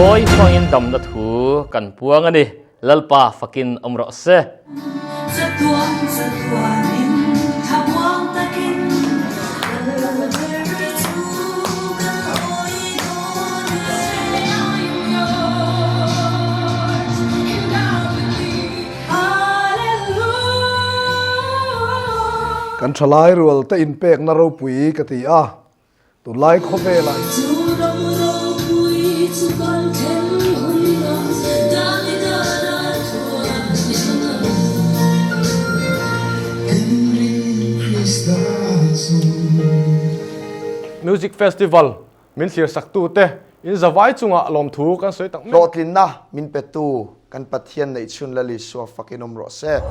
Mawi hmangin damna thu kan puang a ni. Lalpa fakin awm rawh se. Kan thalai rual te inpekna ropui ka ti a, tunlai khawvelah Music Festival min thlir saktute in zavai chungah lawmthu kan sawi tak mek. Hlawhtlinna min petu kan Pathian neihchhun Lal Isua fakin awm rawh se.